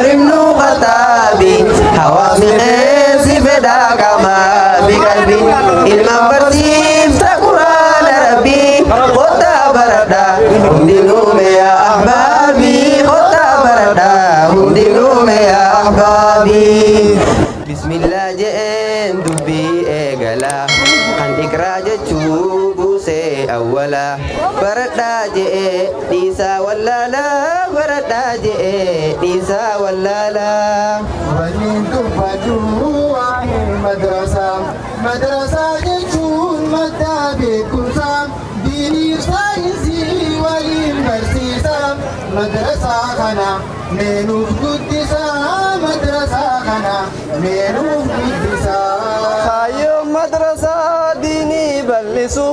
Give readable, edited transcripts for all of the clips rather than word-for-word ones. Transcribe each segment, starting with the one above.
Umar ibnu Khattaabi, hawaasni keessi fedhaa qaamaa fi qalbii, ilmaan barsiifta Quraana Rabbii. Kottaa baradhaa hundinuu mee yaa ahbaabii, kottaa baradhaa hundinuu mee yaa ahbaabii. Bismillah je'een dubbii eegala, kan iqraa jechuu buusee awwala. Baradhaa je'ee dhiisaa wallaalaa, baradhaa je'ee dhiisaa wallaalaa. Wanni dubbadhu waa'ee madrasaa. Madrasaa jechuun madda beekumsaa, diiniif saayinsii waliin barsiisa. Madrasaa kana meenuuf guddisaa, madrasaa kana meenuuf guddisaa. Kaayyoon madrasaa diinii bal'isu,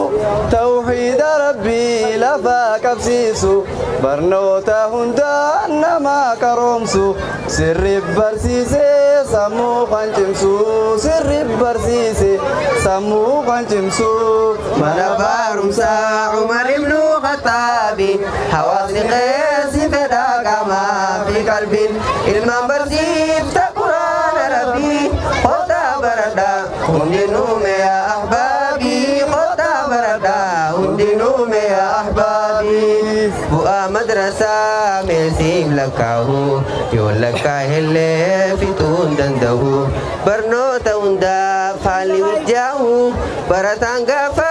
tawxiida Rabbii lafaa qabsiisu, barnoota hundaa nama qaroomsu, sirri barsiisee sammuu kan cimsu, sirri barsiise sammuu kan cimsu. Mana barumsaa Umar ibnu Khattaabi, hawaasni keessi fedhaa qaamaa fi qalbiin, ilmaan barsiifta Quraana Rabbii. Kottaa baradhaa hundinuu mee yaa ahbaabii, kottaa baradhaa hundinuu mee yaa ahbaabii. Bu'aa madrasaa meesiif lakkaahu, yoo lakkaa'ellee fixuu hin danda'u. Barnoota hundaa faalli mijjaahu, barataan gaafa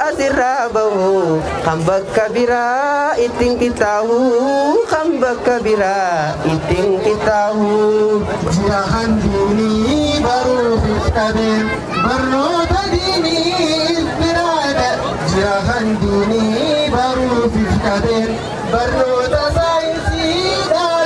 asirraa bahu kan bakka biraa ittiin qixxaahu, kan bakka biraa ittiin qixxaahu. Jira kan diinii baruuf if qabeen, barnoota diinii if biraadha. Jira kan diinii baruuf if qabeen, barnoota saayinsii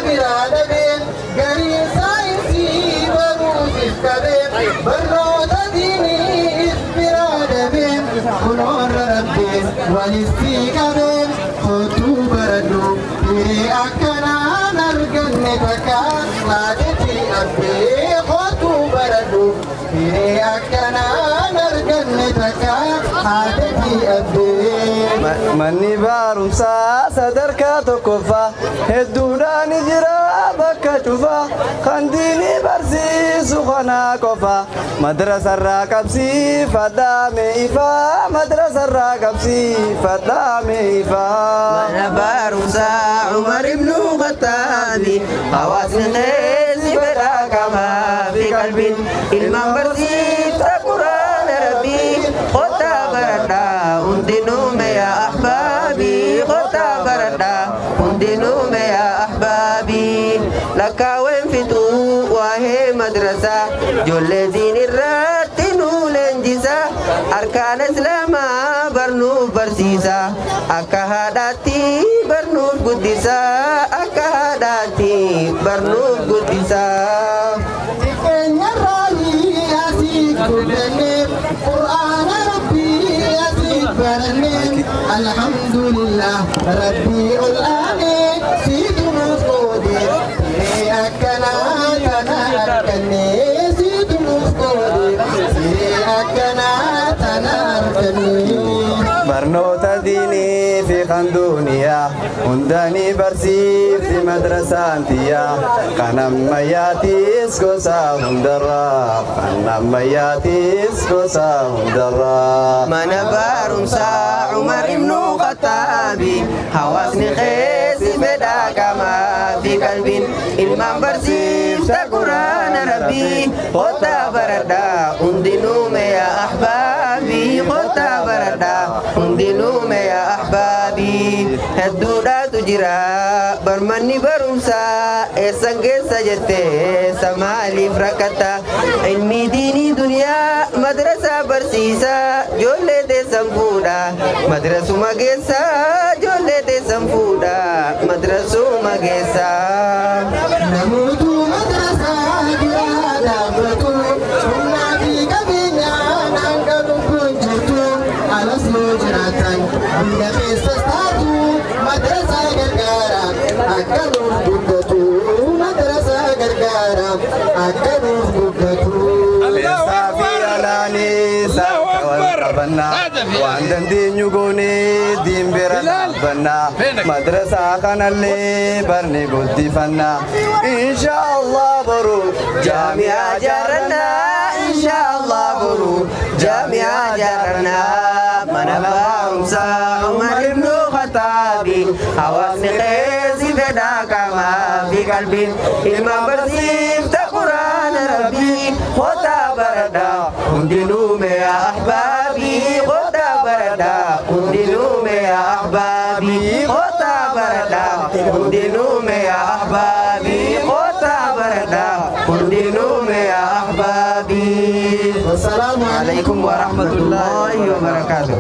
biraa dhabeen. Gariin saayinsii baruuf if qabeen, barnoota diinii if biraa dhabeen. Kunoorra Rabbiin walitti qabeen, kootuu baradhu. Hiree akkanaan arganne takka, haadhati abbee, kootuu baradhu. Hiree akkanaan arganne takka, haadhati abbee. Manni barumsaa sadarkaa tokkoffaa hedduudhaan jira bakka cufa, kan diinii barsiisu kanaa qofa. Madrasarraa qabsiifadhaa mee ifaa, madrasarraa qabsiifadhaa mee ifaa. Mana barumsaa Umar ibnu Khattaabi, hawaasni keessi fedhaa qaamaa fi qalbiin, ilmaan barsiifta Quraana Rabbii. Kottaa baradhaa hundinuu mee yaa ahbaabii, kottaa baradhaa hundinuu mee yaa ahbaabii. Lakkaawwen fixuu waa'ee madrasaa, ijoollee diin irratti nuu leenjisa, arkaana Islaamaa barnuuf barsiisa, akka haadhaatti barnuuf guddisa, akka haadhaatti barnuuf guddisa. Xiqqeenyarraa asii guddanne, Qur'aana Rabbii asii baranne. Alhamdulillah, Rabbii ol aanee siitu nuuf qoode. Hiree akkanaa tana arganne, siitu nuuf qoode. Hiree akkanaa tana arganne. Barnoota diinii fi kan duniyaa hundanii barsiifti madrasaan tiyyaa, kan ammayyaatis gosa hundarraa, kan ammayyaatis gosa hundarraa. Mana barumsaa Umar ibnu Khattaabi, hawaasni keessi fedhaa qaamaa fi qalbiin, ilmaan barsiifta Quraana Rabbii. Kottaa baradhaa hundinuu mee yaa ahbaabii, kottaa baradhaa hundinuu mee yaa ahbaabii. Hedduudhaatu jira barmanni barumsaa, eessan geessa jettee sa maaliif rakkatta? Ilmi diinii duniyaa madrasaa barsiisa. Ijoollee teessan fuudha madrasuma geessa, ijoollee teessan fuudha madrasuma geessa. Namootu madrasaa biraa dhaabbatu, humnaa fi qabeenyaan hanga lubbuun jirtu. Alas yoo jiraatan, biyya keessas taatu, madrasaa gargaara akka nuuf guddatu, madrasaa gargaara akka nuuf guddatu. Keessaa fi alaanis akka wal qabannaa. Waan dandeenyu goonee diin bira dhaabbanna. Madrasaa kanallee barne guddifanna. Insha Allah boru jaami'aa jaarannaa, insha Allah boru jaami'aa jaarannaa. Mana barumsaa Umar ibnu Khattaabi, hawaasni keessi fedhaa qaamaa fi qalbiin, ilmaan barsiifta Quraana Rabbii. Kootaa baradhaa hundinuu mee ahbaabii, kootaa baradhaa hundinuu mee ahbaabii, kootaa baradhaa hundinuu mee ahbaabii, kootaa baradhaa hundinuu mee ahbaabii. Wassalaamu alaikum warahmatullahi wabarakatuh.